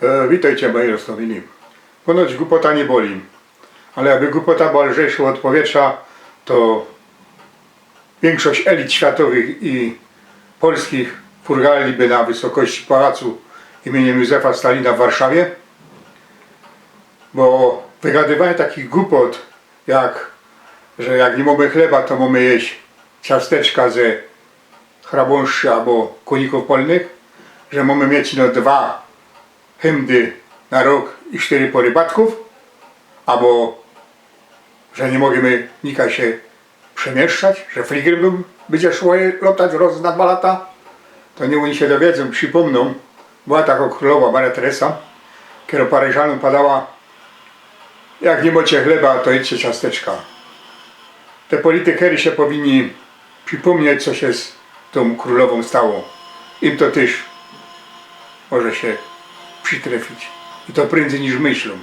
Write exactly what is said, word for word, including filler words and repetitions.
E, witejcie, moji roztōmili. Ponoć gupota niy boli. Ale jakby gupota była lżejszŏ ôd powietrza, to wiynkszość elit światowych i polskich furgali by na wysokości pałacu imieniem Józefa Stalina w Warszawie. Bo wygadywanie takich gupot, jak, że jak niy mōmy chleba, to mōmy jeść ciasteczka ze chrabōnszcza abo kōnikōw polnych, że mōmy mieć no dwa hymdy na rok i sztyry pory batków, abo że niy możymy nikaj sie przemieszczać, że fligrym bym, bydzie szło lotać roz na dwa lata, to niych ôni sie dowiedzōm, przipōmnōm, była takŏ krōlowa Maria Teresa, kero Paryżanōm padała: jak niy mŏcie chleba, to jedźcie ciasteczka. Te politykeri sie powinni przipōmnieć, co sie z tōm krōlowōm stało. Im to tyż może sie przitrefić. I to prędzyj niż myślōm.